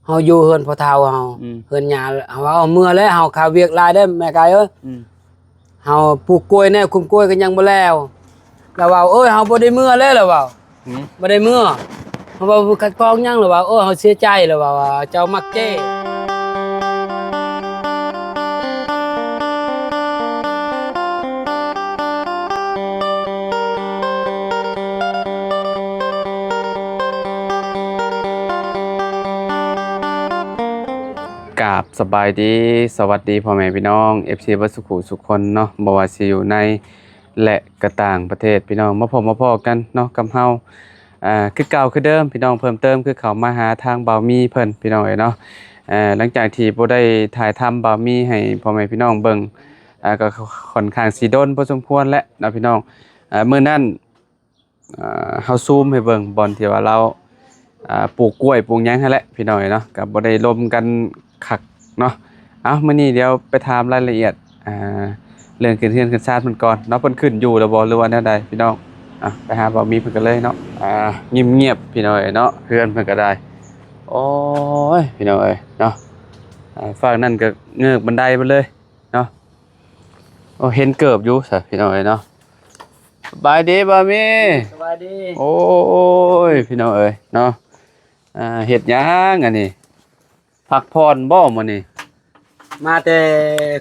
ເຮົາຢູ່ເຮືອນພໍ່ເຖົ້າເຮົາ ອືມ ເຮືອນຍ່າ ເຮົາເວົ້າເມື່ອແລ້ວ ເຮົາຄາວຽກຫຼາຍເດ້ແມ່ກາຍເອີຍ ອືມ ເຮົາປູກກ້ວຍແນ່ ຄຸມກ້ວຍກໍຍັງບໍ່ແລ້ວ ລາວເວົ້າ ເອີຍ ເຮົາບໍ່ໄດ້ເມື່ອແລ້ວ ລາວເວົ້າ ອືມ ບໍ່ໄດ້ເມື່ອ ເຮົາເວົ້າ ຄັດຄອງຫຍັງ ລາວເວົ້າ ເອີຍ ເຮົາເສຍໃຈ ລາວເວົ້າ ເຈົ້າມັກເຈ້. ກາບສະບາຍດີ ສະຫວັດດີພໍ່ແມ່ພີ່ນ້ອງ ເອັຟຊີ ເບິດສຸຂູສຸຄົນເນາະ ບໍ່ວ່າຊິຢູ່ໃນ ແລະ ກະຕ່າງປະເທດ ພີ່ນ້ອງ ມາພົບມາພໍ້ກັນເນາະກັບເຮົາ ອ່າ ຄືເກົ່າຄືເດີມ ພີ່ນ້ອງ ເພີ່ມເຕີມຄືເຂົ້າມາຫາທາງບ່າວມີເພິ່ນ ພີ່ນ້ອງເອີຍເນາະ ເອີ ຫຼັງຈາກທີ່ບໍ່ໄດ້ຖ່າຍທຳບ່າວມີໃຫ້ພໍ່ແມ່ພີ່ນ້ອງເບິ່ງ ອ່າ ກໍຄ່ອນຂ້າງຊິດົນພໍສົມຄວນແຫຼະເນາະ ພີ່ນ້ອງ ເອີ ມື້ນັ້ນ ອ່າ ເຮົາຊູມໃຫ້ເບິ່ງບ່ອນທີ່ວ່າລາວ ອ່າ ປູກກ້ວຍປູກຫຍັງຫັ້ນແຫຼະ ພີ່ນ້ອງເອີຍເນາະ ກໍບໍ່ໄດ້ລົມກັນຄັກເນາະ ເອົ້າ ມື້ນີ້ດຽວໄປຖາມລາຍລະອຽດ ອ່າ ເລື່ອງຂຶ້ນເຮືອນຂຶ້ນຊານເພິ່ນກ່ອນເນາະ ເພິ່ນຂຶ້ນຢູ່ແລ້ວບໍ່ ຫຼືວ່າແນວໃດ ພີ່ນ້ອງ ອ່ະ ໄປຫາບ່າວມີເພິ່ນກັນເລີຍເນາະ ອ່າ ງຽບໆ ພີ່ນ້ອງເອີຍເນາະ ເຮືອນເພິ່ນກໍໄດ້ ໂອ້ຍ ພີ່ນ້ອງເອີຍເນາະ ອ່າ ຝັ່ງນັ້ນກໍເງີກບັນໄດເບິດເລີຍເນາະ ໂອ້ ເຫັນເກີບຢູ່ຊະ ພີ່ນ້ອງເອີຍເນາະ ສະບາຍດີບ່າວມີ ສະບາຍດີ ໂອ້ຍ ພີ່ນ້ອງເອີຍເນາະ ອ່າ ເຮັດຫຍັງອັນນີ້ ພັກຜ່ອນບໍ່ມື້ນີ້ ມາແຕ່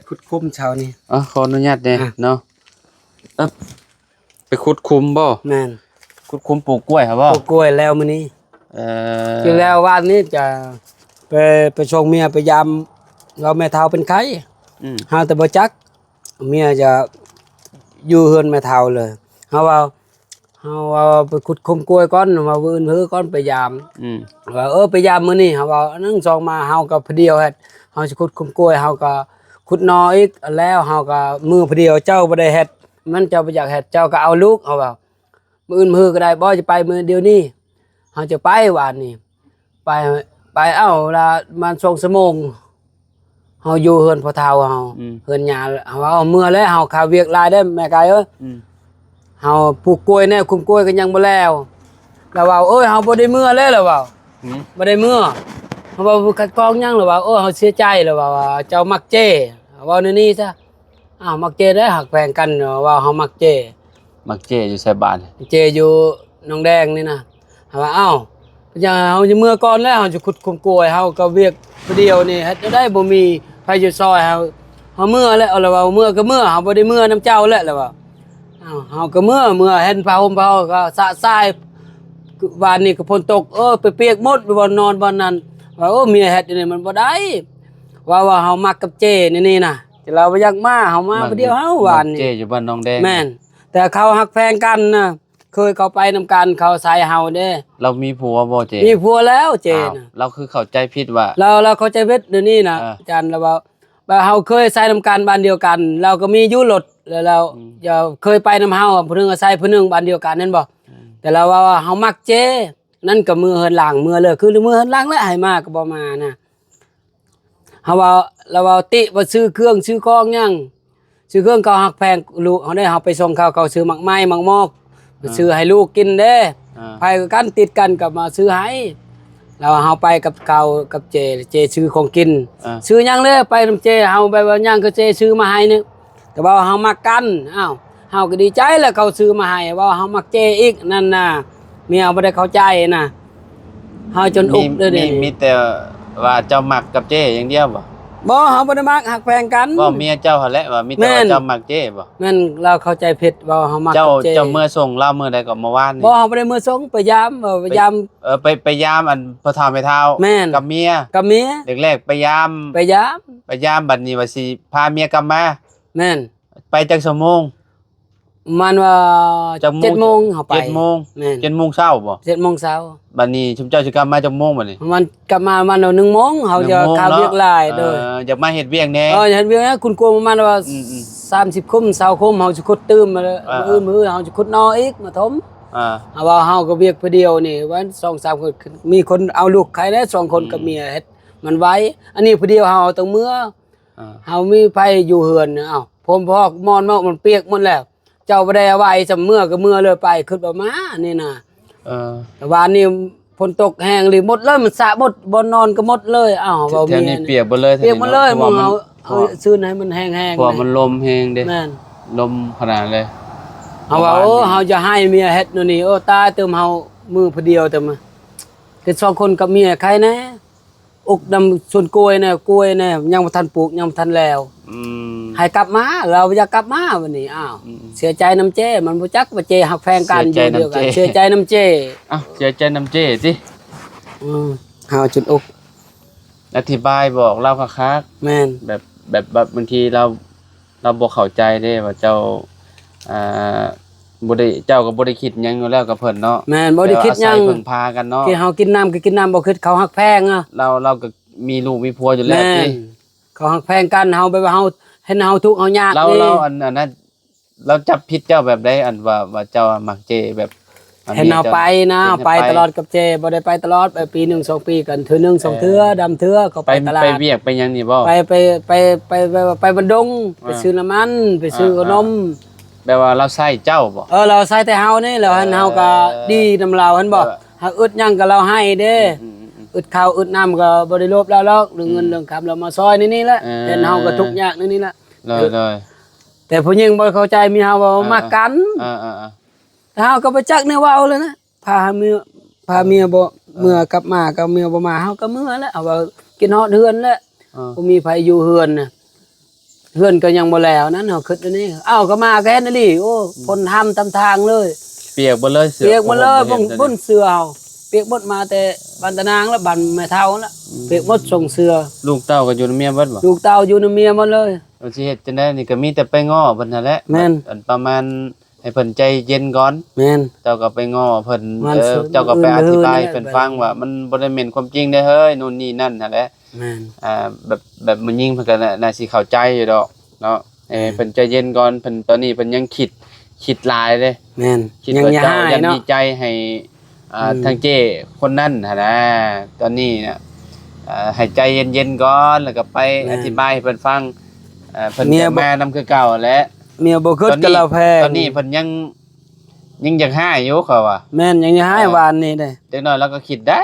ຂຸດຂຸມເຊົ້ານີ້ ເອີ ຂໍອະນຸຍາດແດ່ ອ່ະ ເນາະ ເອີ ໄປຂຸດຂຸມບໍ່ ແມ່ນ ຂຸດຂຸມປູກກ້ວຍຫັ້ນບໍ່ ປູກກ້ວຍແລ້ວມື້ນີ້ ເອີ ແລ້ວວານນີ້ຈະໄປ ໄປສົ່ງເມຍໄປຢາມ ວ່າແມ່ເຖົ້າເປັນໄຂ້ ອືມ ຫາແຕ່ບໍ່ຈັກ ເມຍຈະຢູ່ເຮືອນແມ່ເຖົ້າເລີຍ ເຮົາວ່າ ເຮົາວ່າໄປຂຸດຂຸມກ້ວຍກ່ອນ ວ່າມື້ອື່ນເຮີກ່ອນໄປຢາມ ອືມ ວ່າ ເອີ ໄປຢາມມື້ນີ້ ເຮົາວ່າ ໜຶ່ງ ສອງ ມາ ເຮົາກໍຜູ້ດຽວເຮັດ ເຮົາຊິຂຸດຂຸມກ້ວຍ ເຮົາກໍຂຸດໜໍ່ອີກ ແລ້ວເຮົາກໍມື້ຜູ້ດຽວ ເຈົ້າບໍ່ໄດ້ເຮັດ ມັນເຈົ້າບໍ່ຢາກເຮັດ ເຈົ້າກໍເອົາລູກ ເຮົາວ່າ ມື້ອື່ນມື້ຮືກໍໄດ້ ບໍ່ຈະໄປມື້ດຽວນີ້ ເຮົາຈະໄປວານນີ້ ໄປ ໄປ ເອົ້າ ລະປະມານສອງຊົ່ວໂມງ ເຮົາຢູ່ເຮືອນພໍ່ເຖົ້າເຮົາ ອືມ ເຮືອນຍ່າ ເຮົາເວົ້າເມື່ອແລ້ວ ເຮົາຄາວຽກຫຼາຍເດ້ແມ່ກາຍເອີຍ ອືມ ເຮົາປູກກ້ວຍແນ່ ຄຸມກ້ວຍກໍຍັງບໍ່ແລ້ວ ລາວເວົ້າ ເອີຍ ເຮົາບໍ່ໄດ້ເມື່ອແລ້ວ ລາວເວົ້າ ອືມ ບໍ່ໄດ້ເມື່ອ ເຮົາເວົ້າ ຄັດຄອງຫຍັງ ລາວເວົ້າ ເອີຍ ເຮົາເສຍໃຈ ລາວເວົ້າ ເຈົ້າມັກເຈ້ ເວົ້າແນວນີ້ຊະ ອ້າວ ມັກເຈ້ເດ້ ຮັກແພງກັນ ເວົ້າເຮົາມັກເຈ້ ມັກເຈ້ຢູ່ໃສບາດນີ້ ເຈ້ຢູ່ໜອງແດງນີ້ນະ ເຮົາວ່າ ອ້າວ ເປັນຫຍັງເຮົາຈະເມືອກ່ອນແລ້ວ ເຮົາຈະຂຸດຂຸມກ້ວຍ ເຮົາກໍວຽກຜູ້ດຽວນີ້ ເຮັດແນວໃດບໍ່ມີໃຜຢູ່ຊ່ອຍເຮົາ ເຮົາເມືອແລ້ວ ລາວວ່າ ເມືອກໍເມືອ ເຮົາບໍ່ໄດ້ເມືອນຳເຈົ້າແລ້ວ ລາວວ່າ ອ້າວ ເຮົາກໍເມືອ ເມືອເຫັນຜ້າຫົ່ມເຮົາກໍສະສາຍ ວານນີ້ກໍຝົນຕົກ ເອີ ໄປປຽກໝົດ ບ່ອນນອນບ່ອນນັ້ນ ວ່າ ໂອ້ ເມຍເຮັດອັນນີ້ມັນບໍ່ໄດ້ ວ່າ ວ່າເຮົາມັກກັບເຈ້ນີ້ນະ ແຕ່ລາວບໍ່ຢາກມາ ເຮົາມາຜູ້ດຽວເຮົາ ວານນີ້ ເຈົ້ຢູ່ບ້ານໜອງແດງ ແມ່ນ ແຕ່ເຂົາຮັກແພງກັນນະ ເຄີຍເຂົ້າໄປນຳກັນ ເຂົາໃສ່ເຮົາເດ້ ລາວມີຜົວບໍ່ເຈ້ ມີຜົວແລ້ວເຈ້ນະ ລາວຄືເຂົ້າໃຈຜິດວ່າ ລາວ ລາວເຂົ້າໃຈຜິດດຽວນີ້ນະ ເອີ ອາຈານລາວເວົ້າ ວ່າເຮົາເຄີຍໃສ່ນຳກັນບ້ານດຽວກັນ ລາວກໍມີຢູ່ລົດ ແລ້ວ ອືມ ເຄີຍໄປນຳເຮົາ ຜູ້ໜຶ່ງກໍໃສ່ຜູ້ໜຶ່ງບ້ານດຽວກັນແມ່ນບໍ່ ອືມ ແຕ່ລາວເວົ້າວ່າເຮົາມັກເຈ້ ນັ້ນກໍເມືອເຮືອນຫຼັງ ເມືອເລີຍ ຄືເມືອເຮືອນຫຼັງແຫຼະ ໃຫ້ມາກໍບໍ່ມານະ ເຮົາເວົ້າ ລາວເວົ້າຕິວ່າຊື້ເຄື່ອງຊື້ຂອງຫຍັງ ຊື້ເຄື່ອງເຂົາຮັກແພງລູກເຮົາເດ້ ເຮົາໄປສົ່ງເຂົາ ເຂົາຊື້ໝາກໄມ້ໝາກໝອກ ອາ ຊື້ໃຫ້ລູກກິນເດ້ ອາ ໃຜກໍກັນຕິດກັນກໍມາຊື້ໃຫ້ ແລ້ວເຮົາໄປກັບເຂົາກັບເຈ ເຈຊື້ຂອງກິນ ອາ ຊື້ຫຍັງເລີຍ ໄປນຳເຈ ເຮົາແບບວ່າຫຍັງກໍເຈຊື້ມາໃຫ້ນີ້ ແຕ່ວ່າເຮົາມັກກັນ ອ້າວ ເຮົາກໍດີໃຈແລ້ວເຂົາຊື້ມາໃຫ້ ເວົ້າເຮົາມັກເຈອີກ ນັ້ນນະ ເມຍບໍ່ໄດ້ເຂົ້າໃຈນະ ເຮົາຈົນອຸບເລີຍ ມີ ເດ ມີ ມີແຕ່ວ່າເຈົ້າມັກກັບເຈຢ່າງດຽວບໍ່? ບໍ່ ເຮົາບໍ່ໄດ້ມັກ ຮັກແພງກັນ ເວົ້າເມຍເຈົ້າຫັ້ນແຫຼະວ່າມີແຕ່ວ່າ ແມ່ນ ເຈົ້າມັກເຈບໍ່? ແມ່ນ ລາວເຂົ້າໃຈຜິດ ເວົ້າເຮົາມັກກັບເຈ ເຈົ້າ ເຈົ້າເມືອສົ່ງລາວມື້ໃດກໍ ເມື່ອວານນີ້? ບໍ່ ເຮົາບໍ່ໄດ້ເມືອສົ່ງ ໄປຢາມ ເອີ ໄປຢາມ ເອີ ໄປ ໄປຢາມອັນພໍ່ເຖົ້າແມ່ເຖົ້າ ແມ່ນ ກັບເມຍ ກັບເມຍ ແລກໆໄປຢາມ ໄປຢາມ ໄປຢາມ ບັດນີ້ວ່າຊິພາເມຍກັບມາ ແມ່ນ ໄປຈັກຊົ່ວໂມງ? ປະມານວ່າ ຈັກໂມງ? ເຈັດໂມງເຮົາໄປ ເຈັດໂມງ ແມ່ນ ເຈັດໂມງເຊົ້າບໍ່? ເຈັດໂມງເຊົ້າ ບັດນີ້ຊຸມເຈົ້າຊິກັບມາຈັກໂມງບັດນີ້? ປະມານກັບມາປະມານໜຶ່ງໂມງ ເຮົາຈະ ໜຶ່ງໂມງເນາະ ຄາວຽກຫຼາຍ ເອີ ໂດຍ ຢາກມາເຮັດວຽກແດ່ ເອີ ເຮັດວຽກແດ່ ຂຸດກວ້າງປະມານວ່າ ອືມໆ ສາມສິບຂຸມ ຊາວຂຸມ ເຮົາຊິຂຸດຕື່ມ ເອີ ມື້ ມື້ເຮົາຊິຂຸດໜໍ່ອີກມາຖົມ ອ່າ ເຮົາວ່າເຮົາກໍວຽກຜູ້ດຽວນີ້ ວ່າສອງສາມຄົນ ມີຄົນເອົາລູກໃຫ້ແດ່ ສອງຄົນ ອືມ ກັບເມຍເຮັດມັນໄວ ອັນນີ້ຜູ້ດຽວເຮົາຕ້ອງເມືອ ອ່າ ເຮົາມີໃຜຢູ່ເຮືອນ ເອົ້າ ຜົມພອກໝອນເມົາະມັນປຽກໝົດແລ້ວ ເຈົ້າບໍ່ໄດ້ເອົາໄວ້ ຈຳເມືອກໍເມືອເລີຍໄປ ຄິດວ່າມານີ້ນະ ເອີ ແຕ່ວ່ານີ້ ຝົນຕົກແຮງອີ່ຫຼີ ໝົດເລີຍ ມັນສະໝົດ ບ່ອນນອນກໍໝົດເລີຍ. ອ້າວ ເວົ້າ ແຖວນີ້ ເມຍ ປຽກເບິດເລີຍ ປຽກໝົດເລີຍ. ເພາະວ່າມັນ ເມື່ອເຮົາ ເຮົາ ເພາະວ່າ ຊື້ໃຫ້ມັນແຫ້ງໆ ເພາະວ່າມັນລົມແຮງເດ້. ແມ່ນ ລົມຂະໜາດເລີຍ. ເຮົາວ່າ ປະມານ ໂອ້ ນີ້ ເຮົາຈະໃຫ້ເມຍເຮັດແນວນີ້ ໂອ້ ຕາຍ ຕື່ມເຮົາມືຜູ້ດຽວ ຕື່ມ ເຮັດສອງຄົນກັບເມຍ ໃຄແດ່. ອົກນຳສວນກ້ວຍແດ່ ກ້ວຍແດ່ ຍັງບໍ່ທັນປູກ ຍັງບໍ່ທັນແລ້ວ. ອືມ ໃຫ້ກັບມາ ລາວບໍ່ຢາກກັບມາບັດນີ້. ອ້າວ ອືມ ເສຍໃຈນຳເຈ້ ມັນບໍ່ຈັກວ່າເຈ້ຮັກແພງກັນ ເສຍໃຈນຳເຈ້ ຢູ່ດຽວກັນ ເສຍໃຈນຳເຈ້. ອ້າວ ເສຍໃຈນຳເຈ້ຕິ. ອືມ ເຮົາຈົນອົກ ອະທິບາຍບອກລາວຄັກໆ. ແມ່ນ ແບບ ແບບ ແບບບາງທີລາວ ລາວບໍ່ເຂົ້າໃຈເດ້ວ່າເຈົ້າ ອ່າ ບໍ່ໄດ້ ເຈົ້າກໍບໍ່ໄດ້ຄິດຫຍັງຢູ່ແລ້ວກັບເພິ່ນເນາະ. ແມ່ນ ບໍ່ໄດ້ຄິດຫຍັງ ແຕ່ວ່າອາໄສເພິ່ງພາກັນເນາະ. ທີ່ເຮົາກິນນ້ຳກໍກິນນ້ຳ ບໍ່ຄິດເຂົາຮັກແພງເນາະ. ລາວ ລາວກໍມີລູກມີຜົວຢູ່ແລ້ວ ແມ່ນ ຕິ ເຂົາຮັກແພງກັນ. ເຮົາແບບວ່າເຮົາ ເຫັນເຮົາທຸກເຮົາຍາກ ລາວ ນີ້ ລາວ ອັນ ອັນນັ້ນ ລາວຈັບຜິດເຈົ້າແບບໃດ? ອັນວ່າ ວ່າເຈົ້າມັກເຈ້ ແບບ ເຫັນເຮົາໄປນະ ເຫັນເຮົາໄປ ໄປຕະຫຼອດກັບເຈ້ ບໍ່ໄດ້ໄປຕະຫຼອດ ໄປປີໜຶ່ງສອງປີກັນເທື່ອໜຶ່ງສອງເທື່ອ ເອີ ດຳເທື່ອ ເຂົາໄປ ໄປຕະຫຼາດ ໄປວຽກໄປຫຍັງນີ້ບໍ່? ໄປ ໄປ ໄປ ໄປ ໄປ ໄປບັນດົງ ອ່າ ໄປຊື້ນ້ຳມັນ ໄປຊື້ ອ່າ ຂະໜົມ ອ່າ ແບບວ່າລາວໃຊ້ເຈົ້າບໍ່? ເອີ ລາວໃຊ້ແຕ່ເຮົານີ້ ແລ້ວຫັ້ນ ເອີ ເຮົາກໍດີນຳລາວຫັ້ນບໍ່? ແບບວ່າ ເຮົາອຶດຫຍັງກໍລາວໃຫ້ເດ້ ອືມໆໆໆ ອຶດເຂົ້າອຶດນ້ຳກໍບໍ່ໄດ້ໂລບລາວດອກ ເລື່ອງເງິນ ອືມ ເລື່ອງຄຳ ລາວມາຊ່ອຍໃນນີ້ແຫຼະ ເອີ ເຫັນເຮົາກໍທຸກຍາກໃນນີ້ແຫຼະ ໂດຍໆ ແຕ່ຜູ້ຍິງບໍ່ເຂົ້າໃຈເມຍເຮົາວ່າ ເອີ ມັກກັນ ເອີໆໆ ແຕ່ເຮົາກໍບໍ່ຈັກແນວເວົ້າເລີຍນະ ພາເມຍ ພາເມຍບໍ່ ເອີ ເມືອກັບມາ ກໍເມຍບໍ່ມາ ເຮົາກໍເມືອແຫຼະ ເຮົາວ່າຄິດຮອດເຮືອນແຫຼະ ເອີ ບໍ່ມີໃຜຢູ່ເຮືອນນະ ເຮືອນກໍຍັງບໍ່ແລ້ວນັ້ນ ເຮົາຄິດອັນນີ້ ເອົ້າ ກໍມາກໍເຫັນອີ່ຫຼີ ໂອ້ ອືມ ຝົນຫ້ຳຕາມທາງເລີຍ ປຽກເບິດເລີຍ ເສື້ອ ປຽກເບິດເລີຍ ເບິ່ງ ເສື້ອເຮົາ ປຽກເບິດ ມາແຕ່ບ້ານຕານາງ ແລະ ບ້ານແມ່ເຖົ້າລະ ອືມ ປຽກໝົດ ສົ່ງເສື້ອ ລູກເຕົ້າກໍຢູ່ນຳເມຍເບິດບໍ່? ລູກເຕົ້າຢູ່ນຳເມຍໝົດເລີຍ ວ່າຊິເຮັດຈັ່ງໃດນີ້ ກໍມີແຕ່ໄປງໍ້ເພິ່ນຫັ້ນແຫຼະ ແມ່ນ ອັນປະມານ ໃຫ້ເພິ່ນໃຈເຢັນກ່ອນ ແມ່ນ ເຈົ້າກໍໄປງໍ້ເພິ່ນ ເອີ ເຈົ້າກໍໄປອະທິບາຍໃຫ້ເພິ່ນຟັງວ່າ ມັນບໍ່ໄດ້ແມ່ນຄວາມຈິງເດ້ເຮີ້ຍ ໂນ່ນນີ້ນັ້ນຫັ້ນແຫຼະ ແມ່ນ ອ່າ ແບບ ແບບແມ່ຍິງເພິ່ນກໍໜ້າ ໜ້າຊິເຂົ້າໃຈຢູ່ດອກເນາະ ໃຫ້ ແມ່ນ ເພິ່ນໃຈເຢັນກ່ອນ ເພິ່ນ ຕອນນີ້ເພິ່ນຍັງຄິດ ຄິດຫຼາຍເດ້ ແມ່ນ ຄິດວ່າເຈົ້າຢ້ານມີໃຈໃຫ້ ອ່າ ອືມ ທາງເຈ້ຄົນນັ້ນຫັ້ນນະ ຕອນນີ້ນະ ອ່າ ໃຫ້ໃຈເຢັນໆກ່ອນ ແລ້ວກໍໄປ ແມ່ນ ອະທິບາຍໃຫ້ເພິ່ນຟັງ ເອີ ເພິ່ນກໍມານຳຄືເກົ່າແຫຼະ ເມຍບໍ່ຄິດກັບລາວແພງ ຕອນນີ້ເພິ່ນຍັງ ຍັງຢາກຮ້າຍຢູ່ ເຂົາວ່າ ແມ່ນ ຍັງຢາກຮ້າຍ ເອີ ຫວານນີ້ເດ້ ຈັກໜ້ອຍລາວກໍຄິດໄດ້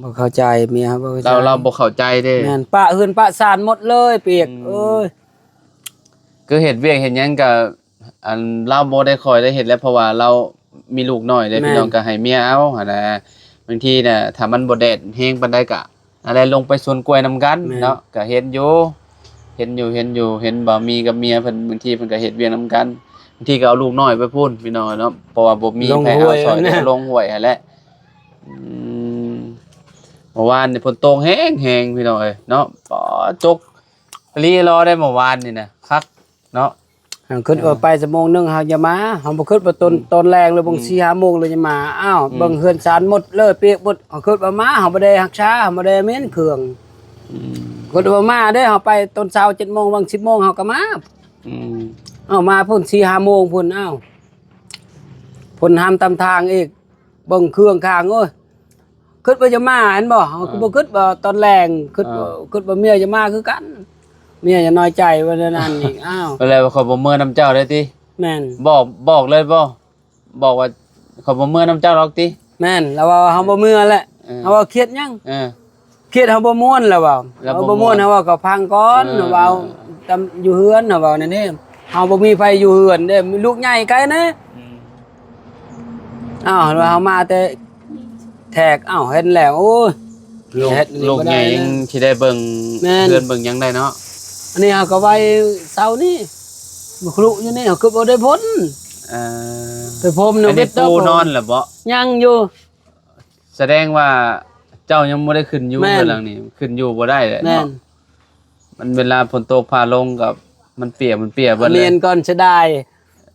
ບໍ່ເຂົ້າໃຈ ເມຍເຮົາບໍ່ເຂົ້າໃຈ ລາວ ລາວບໍ່ເຂົ້າໃຈເດ້ ແມ່ນ ປະເຮືອນປະຊານໝົດເລີຍ ປຽກ ອືມ ເອີຍ ຄືເຮັດວຽກເຮັດຫຍັງກໍ ອັນລາວບໍ່ໄດ້ຄ່ອຍໄດ້ເຮັດແຫຼະ ເພາະວ່າລາວມີລູກນ້ອຍເດ້ ແມ່ນ ພີ່ນ້ອງ ກໍໃຫ້ເມຍເອົາຫັ້ນນະ ບາງທີນະ ຖ້າມັນບໍ່ແດດແຮງປານໃດກໍ ອັນໃດ ລົງໄປສວນກ້ວຍນຳກັນ ແມ່ນ ເນາະ ກໍເຫັນຢູ່ ເຫັນຢູ່ ເຫັນຢູ່ ເຫັນບ່າວມີກັບເມຍເພິ່ນ ບາງທີເພິ່ນກໍເຮັດວຽກນຳກັນ ບາງທີກໍເອົາລູກນ້ອຍໄປພຸ້ນ ພີ່ນ້ອງເນາະ ເພາະວ່າບໍ່ມີໃຜເອົາຊ່ອຍ ລົງຫ້ວຍຫັ້ນແຫຼະ ອືມ ເມື່ອວານນີ້ຝົນຕົກແຮງໆ ພີ່ນ້ອງເອີຍເນາະ ປາ ຕົກອີ່ຫຼີອີ່ຫຼໍ່ໄດ໋ ເມື່ອວານນີ້ນະ ຄັກ ເນາະ ເຮົາຄິດວ່າ ອ່າ ໄປຊົ່ວໂມງໜຶ່ງເຮົາຈະມາ ເຮົາບໍ່ຄິດວ່າຕອນ ອືມ ຕອນແລງ ຫຼື ບາງ ອືມ ສີ່ຫ້າໂມງເລີຍຈະມາ ອ້າວ ອືມ ເບິ່ງເຮືອນຊານໝົດເລີຍ ປຽກໝົດ ເຮົາຄິດວ່າມາ ເຮົາບໍ່ໄດ້ຮັກສາ ເຮົາບໍ່ໄດ້ເໝັນເຄື່ອງ ອືມ ຄິດວ່າມາເດ້ ເຮົາໄປຕອນເຊົ້າເຈັດໂມງ ບາງສິບໂມງເຮົາກໍມາ ອືມ ເອົາມາພຸ້ນສີ່ຫ້າໂມງພຸ້ນ ອ້າວ ຝົນຫ້ຳຕາມທາງອີກ ເບິ່ງເຄື່ອງຂ້າງ ໂອ້ຍ ຄິດວ່າຈະມາ ເຫັນບໍ່? ເຮົາກໍ ອ່າ ບໍ່ຄິດວ່າຕອນແລງ ຄິດວ່າ ອ່າ ຄິດວ່າເມຍຈະມາຄືກັນ ເມຍຈະນ້ອຍໃຈວ່າແນວນັ້ນອີກ ອ້າວ ກໍແລ້ວຂ້ອຍບໍ່ເມືອນຳເຈົ້າເດ້ຕິ? ແມ່ນ ບອກ ບອກເລີຍບໍ່? ບອກວ່າຂ້ອຍບໍ່ເມືອນຳເຈົ້າດອກຕິ? ແມ່ນ ລາວວ່າເຮົາບໍ່ເມືອແຫຼະ ເອີ ເຮົາວ່າຄຽດຫຍັງ? ເອີ ຄຽດເຮົາບໍ່ມ່ວນ ລາວວ່າ ລາວບໍ່ມ່ວນ ເຮົາວ່າກໍຟັງກ່ອນ ເອີ ເຮົາເວົ້າຕາມຢູ່ເຮືອນ ເຮົາເວົ້າແນວນີ້ ເຮົາບໍ່ມີໃຜຢູ່ເຮືອນເດ້ ລູກໃຫຍ່ໄກນະ ອືມ ອ້າວ ເຮົາມາແຕ່ແຂກ ອ້າວ ເຫັນແລ້ວ ໂອ້ຍ ລູກ ເຮັດອັນນີ້ ລູກໃຫຍ່ ບໍ່ໄດ້ ຍັງຊິໄດ້ເບິ່ງ ແມ່ນ ເຮືອນເບິ່ງຫຍັງໄດ້ເນາະ ອັນນີ້ເຮົາກໍໄວ້ເຊົ້ານີ້ ມາຄລຸຢູ່ນີ້ ເຮົາຄືບໍ່ໄດ້ພົ້ນ ເອີ ໄປພົ້ນ ອັນນີ້ ເປັດ ປູນອນແລ້ວບໍ່? ຍັງຢູ່ ສະແດງວ່າເຈົ້າຍັງບໍ່ໄດ້ຂຶ້ນຢູ່ ແມ່ນ ເຮືອນຫຼັງນີ້ ຂຶ້ນຢູ່ບໍ່ໄດ້ແຫຼະ ແມ່ນ ເນາະ ມັນເວລາຝົນຕົກຟ້າລົງກໍມັນເປຍກ ມັນເປຍກເບິດເລີຍ ແມ່ນ ກ່ອນເສຍດາຍ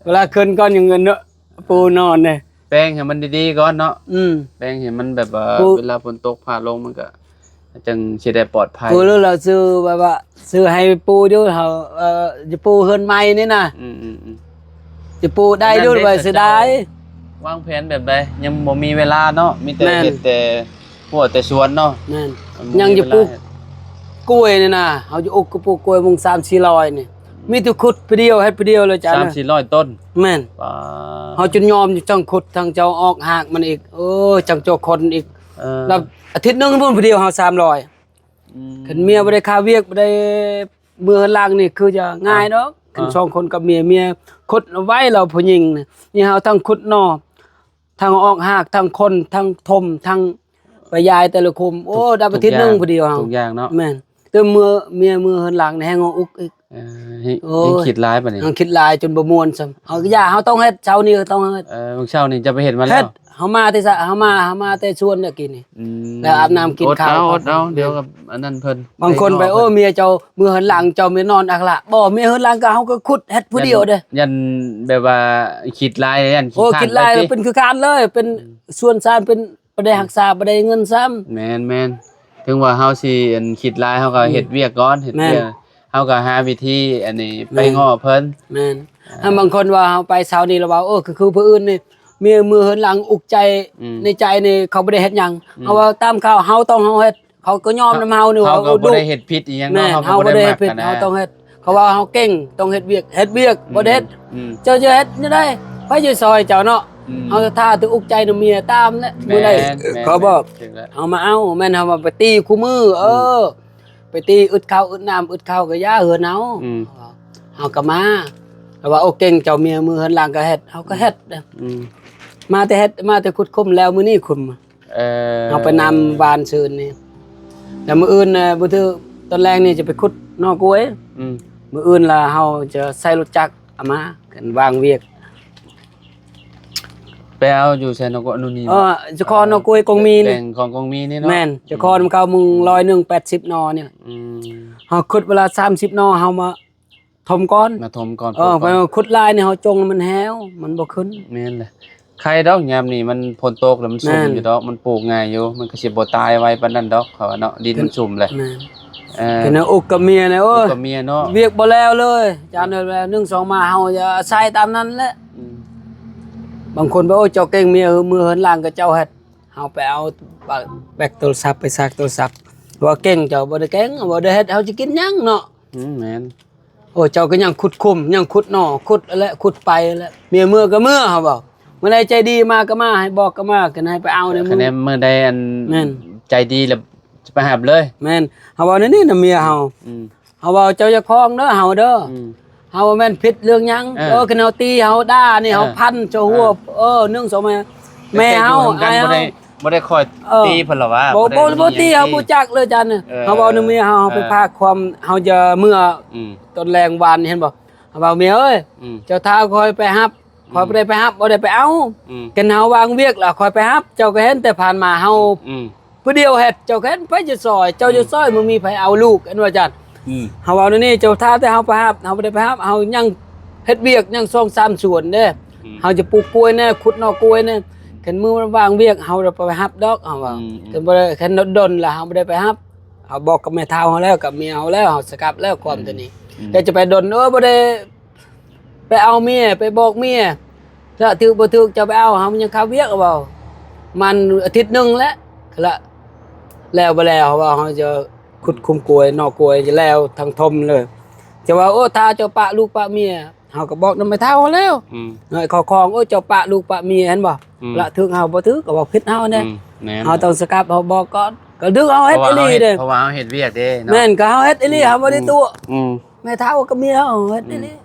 ເວລາຂຶ້ນກ່ອນ ຍັງເງິນເນາະ ປູນອນເດ້ ແປງໃຫ້ມັນດີໆກ່ອນເນາະ ອືມ ແປງໃຫ້ມັນແບບວ່າ ປູ ເວລາຝົນຕົກຟ້າລົງມັນກໍ ຈັ່ງຊິໄດ້ປອດໄພ ປູ ຫຼືລາວຊື້ແບບວ່າ ຊື້ໃຫ້ປູຢູ່ ເຮົາ ເອີ ຈະປູເຮືອນໃໝ່ນີ້ນະ ອືມໆໆ ຈະປູໄດ້ຢູ່ ໄວ້ເສຍດາຍ ວາງແຜນແບບໃດ? ຍັງບໍ່ມີເວລາເນາະ ມີແຕ່ ແມ່ນ ເຮັດແຕ່ຮົ້ວແຕ່ສວນເນາະ ແມ່ນ ຍັງຈະປູກກ້ວຍນີ້ນະ ເຮົາຈະອົກກະປູກກ້ວຍໝົງສາມສີ່ຮ້ອຍນີ້ ມີແຕ່ຂຸດຜູ້ດຽວ ເຮັດຜູ້ດຽວເລີຍຈານ ສາມສີ່ຮ້ອຍຕົ້ນ ແມ່ນ ປາ ເຮົາຈົນຍອມຢູ່ ທັງຂຸດ ທັງເຈົ້າອອກຮາກມັນອີກ ໂອ້ຍ ຈັ່ງເຈົ້າຄົນອີກ ເອີ ແລ້ວອາທິດໜຶ່ງພຸ້ນຜູ້ດຽວເຮົາສາມຮ້ອຍ ອືມ ຄັນເມຍບໍ່ໄດ້ຄາວຽກ ບໍ່ໄດ້ເມືອເຮືອນຫຼັງນີ້ ຄືຈະງ່າຍດອກ ເອີ ຄັນສອງຄົນກັບເມຍ ເມຍຂຸດໄວແລ້ວຜູ້ຍິງນີ້ ນີ້ເຮົາທັງຂຸດໜໍ່ ທັງອອກຮາກ ທັງຂົນ ທັງຖົມ ທັງໄປຢາຍແຕ່ລະຂຸມ ໂອ້ ໄດ້ອາທິດໜຶ່ງຜູ້ດຽວເຮົາ ທຸກຢ່າງເນາະ ແມ່ນ ແຕ່ເມືອ ເມຍເມືອເຮືອນຫຼັງນີ້ແຮ່ງຫົວອົກອີກ ເອີ ເຮັດ ໂອ້ຍ ເຮັດຄິດຫຼາຍປານນີ້ ເຮົາຄິດຫຼາຍຈົນບໍ່ມ່ວນຊ້ຳ ເຮົາ ຢ່າ ເຮົາຕ້ອງເຮັດ ເຊົ້ານີ້ກໍຕ້ອງເຮັດ ເອີ ມື້ເຊົ້ານີ້ເຈົ້າໄປເຮັດມາແລ້ວ ເຮັດ ເຮົາມາແຕ່ ເຮົາມາ ເຮົາມາແຕ່ສວນແລ້ວກີ້ນີ້ ອືມ ແລ້ວອາບນ້ຳກິນເຂົ້າ ອົດເອົາ ດຽວກັບອັນນັ້ນເພິ່ນ ບາງຄົນໄປ ໂອ້ ເມຍເຈົ້າເມືອເຮືອນຫຼັງ ເຈົ້າເມຍນອນອັກລະ ບໍ່ ເມຍເຮືອນຫຼັງກໍເຮົາກໍຂຸດເຮັດຜູ້ດຽວເດ້ ຢ້ານແບບວ່າຄິດຫຼາຍ ຢ້ານ ໂອ້ ຂີ້ຄ້ານ ຄິດຫຼາຍ ເປັນຄືຄ້ານເລີຍ ເປັນ ອືມ ສວນຊານ ເປັນ ບໍ່ໄດ້ຮັກສາ ບໍ່ໄດ້ເງິນຊ້ຳ ແມ່ນໆ ເຖິງວ່າເຮົາຊິ ອັນ ຄິດຫຼາຍ ເຮົາກໍ ອືມ ເຮັດວຽກກ່ອນ ເຮັດ ແມ່ນ ວຽກ ເຮົາກໍຫາວິທີ ອັນນີ້ ແມ່ນ ໄປງໍ້ເພິ່ນ ແມ່ນ ອ່າ ຖ້າບາງຄົນວ່າເຮົາໄປເຊົ້ານີ້ແລ້ວວ່າ ໂອ້ ຄື ຄືຜູ້ອື່ນນີ້ ເມຍເມືອເຮືອນຫຼັງອຸກໃຈ ອືມ ໃນໃຈນີ້ເຂົາບໍ່ໄດ້ເຮັດຫຍັງ ອືມ ເຮົາວ່າຕາມຂ່າວ ເຮົາຕ້ອງ ເຮົາເຮັດ ເຂົາກໍຍອມນຳເຮົານີ້ ເຮົາກໍບໍ່ໄດ້ເຮັດຜິດອີ່ຫຍັງເນາະ ແມ່ນ ເຮົາກໍບໍ່ໄດ້ເຮັດຜິດ ເຮົາຕ້ອງເຮັດ ເຂົາວ່າເຮົາເກັ່ງ ຕ້ອງເຮັດວຽກ ເຮັດວຽກ ອືມ ບໍ່ໄດ້ເຮັດ ອືມ ເຈົ້າຈະເຮັດແນວໃດ ໃຜຊິຊ່ອຍເຈົ້າເນາະ ອືມ ເຮົາຖ້າແຕ່ອຸກໃຈນຳເມຍຕາມແຫຼະ ແມ່ນ ມື້ໃດ ແມ່ນ ເຂົາບອກ ແມ່ນ ເຮົາມາເອົາ ແມ່ນເຮົາວ່າໄປຕີຄູ່ມື້ ອືມ ເອີ ໄປຕີອຶດເຂົ້າອຶດນ້ຳ ອຶດເຂົ້າກໍຢ່າເຮືອນເຮົາ ອືມ ເຮົາກໍມາ ແຕ່ວ່າ ໂອ້ ເກັ່ງ ເຈົ້າເມຍເມືອເຮືອນຫຼັງກໍເຮັດ ເຮົາກໍເຮັດ ອືມ ມາແຕ່ເຮັດ ມາແຕ່ຂຸດຂຸມ ແລ້ວມື້ນີ້ຂຸມ ເອີ ເຮົາໄປນຳວານຊືນນີ້ ແລ້ວມື້ອື່ນນະ ບໍ່ຖືກ ຕອນແລງນີ້ຈະໄປຂຸດໜໍ່ກ້ວຍ ອືມ ມື້ອື່ນລະເຮົາຈະໃຊ້ລົດຈັກເອົາມາ ກັນວາງວຽກ ໄປເອົາຢູ່ໃສເນາະ ກໍໂນ່ນນີ້ ເອີ ເຈົ້າຂອງໜໍ່ກ້ວຍກົງມີນີ້ ແຫຼ່ງຂອງກົງມີນີ້ເນາະ ແມ່ນ ເຈົ້າຂອງມັນເຂົ້າມຸງ ອືມ ຮ້ອຍໜຶ່ງ ແປດສິບໜໍ່ນີ້ ອືມ ເຮົາຂຸດເວລາສາມສິບໜໍ່ ເຮົາມາ ຖົມກ່ອນ ມາຖົມກ່ອນ ເອີ ປູກກ່ອນ ໄປຂຸດຫຼາຍນີ້ເຮົາຈົ່ງແລ້ວມັນແຫ້ວ ມັນບໍ່ຂຶ້ນ ແມ່ນແຫຼະ ໄຄດອກຍາມນີ້ມັນຝົນຕົກແລ້ວມັນຊຸ່ມ ແມ່ນ ຢູ່ດອກ ມັນປູກງ່າຍຢູ່ ມັນກໍຊິບໍ່ຕາຍໄວປານນັ້ນດອກ ເຂົາວ່າເນາະ ດິນມັນຊຸ່ມແຫຼະ ແມ່ນ ເອີ ເປັນອຸກກັບເມຍນະ ໂອ້ຍ ອຸກກັບເມຍເນາະ ວຽກບໍ່ແລ້ວເລີຍ ຈານເອີຍ ໜຶ່ງສອງມາເຮົາຈະອາໄສຕາມນັ້ນແຫຼະ ອືມ ບາງຄົນວ່າ ໂອ້ຍ ເຈົ້າເກັ່ງ ເມຍເຮືອນ ເມືອເຮືອນຫຼັງກໍເຈົ້າເຮັດ ເຮົາໄປເອົາ ແບກໂທລະສັບ ໄປຊາກໂທລະສັບ ວ່າເກັ່ງ ເຈົ້າບໍ່ໄດ້ເກັ່ງ ບໍ່ໄດ້ເຮັດ ເຮົາຈະກິນຫຍັງເນາະ ອືມ ແມ່ນ ໂອ້ ເຈົ້າກໍຍັງຂຸດຂຸມ ຍັງຂຸດໜໍ່ ຂຸດແຫຼະ ຂຸດໄປແຫຼະ ເມຍເມືອກໍເມືອ ເຮົາເວົ້າ ມື້ໃດໃຈດີມາກໍມາ ໃຫ້ບອກກໍມາ ກັນໃຫ້ໄປເອົາໃນ ຄັນມື້ໃດມື້ໃດອັນ ແມ່ນ ໃຈດີແລ້ວຈະໄປຮັບເລີຍ ແມ່ນ ເຮົາເວົ້າແນວນີ້ນຳເມຍເຮົາ ອືມ ເຮົາເວົ້າເຈົ້າຢ່າຄອງເດີ ເຮົາເດີ ອືມ ເຮົາບໍ່ແມ່ນຜິດເລື່ອງຫຍັງ ເອີ ເອີ ຄັນເຮົາຕີເຮົາດ່ານີ້ ເອີ ເຮົາພັນເຈົ້າຫົວ ເອີ ເອີ ໜຶ່ງສອງມາ ແມ່ເຮົາ ແຕ່ຢູ່ນຳກັນ ອ້າຍເຮົາ ບໍ່ໄດ້ ບໍ່ໄດ້ຄ່ອຍ ເອີ ຕີເພິ່ນລະວ່າ ບໍ່ ບໍ່ໄດ້ ບໍ່ ບໍ່ຕີ ເຮົາບໍ່ຈັກເລີຍຈານ ເອີ ເຮົາເວົ້ານຳເມຍເຮົາ ເຮົາໄປພາຄວາມ ເຮົາຈະເມືອ ອືມ ຕອນແລງວານນີ້ ເຫັນບໍ່ ເຮົາເວົ້າ ເມຍເອີຍ ອືມ ເຈົ້າຖ້າຂ້ອຍໄປຮັບ ຂ້ອຍບໍ່ໄດ້ໄປຮັບ ບໍ່ໄດ້ໄປເອົາ ອືມ ຄັນເຮົາວາງວຽກແລ້ວຂ້ອຍໄປຮັບ ເຈົ້າກໍເຫັນ ແຕ່ຜ່ານມາເຮົາ ອືມ ຜູ້ດຽວເຮັດ ເຈົ້າກໍເຫັນ ໃຜຈະຊ່ອຍ ເຈົ້າຈະຊ່ອຍ ອືມ ບໍ່ມີໃຜເອົາລູກ ເຫັນວ່າຈັ່ງ ອືມ ເຮົາເວົ້າແນວນີ້ ເຈົ້າຖ້າແຕ່ເຮົາໄປຮັບ ເຮົາບໍ່ໄດ້ໄປຮັບ ເຮົາຍັງເຮັດວຽກ ຍັງສອງສາມສວນເດ້ ອືມ ເຮົາຈະປູກກ້ວຍແດ່ ຂຸດໜໍ່ກ້ວຍແດ່ ຄັນມື້ວາງວຽກ ເຮົາໄດ້ໄປຮັບດອກ ເຮົາວ່າ ອືມ ຄັນບໍ່ໄດ້ ຄັນດົນແລ້ວ ເຮົາບໍ່ໄດ້ໄປຮັບ ເຮົາບອກກັບແມ່ເຖົ້າເຮົາແລ້ວ ກັບເມຍເຮົາແລ້ວ ເຮົາສະກັບແລ້ວຄວາມ ອືມ ຕົວນີ້ ອືມ ແຕ່ຈະໄປດົນ ເອີ ບໍ່ໄດ້ ໄປເອົາເມຍ ໄປບອກເມຍ ຖ້າຖືກບໍ່ຖືກເຈົ້າໄປເອົາ ເຮົາຍັງຄາວຽກ ເວົ້າ ມັນອາທິດໜຶ່ງແຫຼະ ລະ ແລ້ວບໍ່ແລ້ວ ເຮົາວ່າເຮົາຈະຂຸດຂຸມກ້ວຍ ໜໍ່ກ້ວຍ ຈະແລ້ວທັງຖົມເລີຍ ຈະວ່າ ໂອ້ ຖ້າເຈົ້າປະລູກປະເມຍ ເຮົາກໍບອກນຳແມ່ເຖົ້າເຮົາແລ້ວ ອືມ ໃຫ້ເຂົາຄອງ ໂອ້ ເຈົ້າປະລູກປະເມຍ ເຫັນບໍ່ ອືມ ລະຖືກເຮົາ ບໍ່ຖືກກໍບໍ່ຜິດເຮົາເດ້ ອືມ ແມ່ນ ເຮົາຕ້ອງສະກັບ ເຮົາບອກກ່ອນ ກໍຖືກເຮົາເຮັດອີ່ຫຼີເດ້ ເພາະວ່າເຮົາເຮັດ ເພາະວ່າເຮົາເຮັດວຽກເດ້ເນາະ ແມ່ນ ກໍເຮົາເຮັດອີ່ຫຼີ ອືມ ເຮົາບໍ່ໄດ້ຕົວະ ອືມ ແມ່ເຖົ້າກັບເມຍເຮົາເຮັດອີ່ຫຼີ ອືມ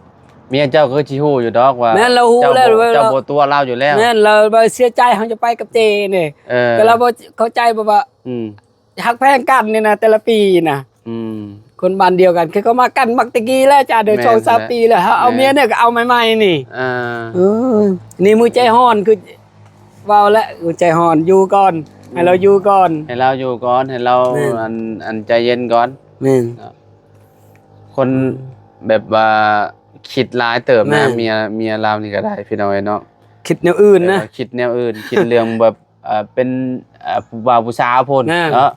ເມຍເຈົ້າກໍຊິຮູ້ຢູ່ດອກວ່າ ແມ່ນ ລາວຮູ້ແລ້ວ ເຈົ້າບໍ່ ເຈົ້າບໍ່ຕົວະລາວຢູ່ແລ້ວ ແມ່ນ ລາວບໍ່ເສຍໃຈ ເຮົາຈະໄປກັບເຈນີ້ ເອີ ກໍລາວບໍ່ເຂົ້າໃຈ ແບບວ່າ ອືມ ຮັກແພງກັນນີ້ນະ ແຕ່ລະປີນະ ອືມ ຄົນບ້ານດຽວກັນ ຄືເຂົາມາກັນມັກແຕ່ກີ້ແລ້ວ ຈາກເດີ ແມ່ນ ສອງສາມປີແລ້ວ ເຮົາເອົາ ແມ່ນ ເມຍນີ້ກໍເອົາໃໝ່ໆນີ້ ອ່າ ເອີ ນີ້ມື້ໃຈຮ້ອນ ຄື ເວົ້າແຫຼະ ໃຈຮ້ອນ ຢູ່ກ່ອນ ໃຫ້ລາວຢູ່ກ່ອນ ໃຫ້ລາວຢູ່ກ່ອນ ໃຫ້ລາວ ແມ່ນ ອັນ ອັນໃຈເຢັນກ່ອນ ແມ່ນ ເນາະ ຄົນ ອືມ ແບບວ່າຄິດຫຼາຍເຕີບນະ ແມ່ນ ເມຍ ເມຍລາວນີ້ກໍໄດ້ ພີ່ນ້ອງເອີຍເນາະ ຄິດແນວອື່ນນະ ເອີ ຄິດແນວອື່ນ ຄິດເລື່ອງແບບ ເອີ ເປັນ ເອີ ຜູ້ບ່າວຜູ້ສາວພຸ້ນ ແມ່ນ ເນາະ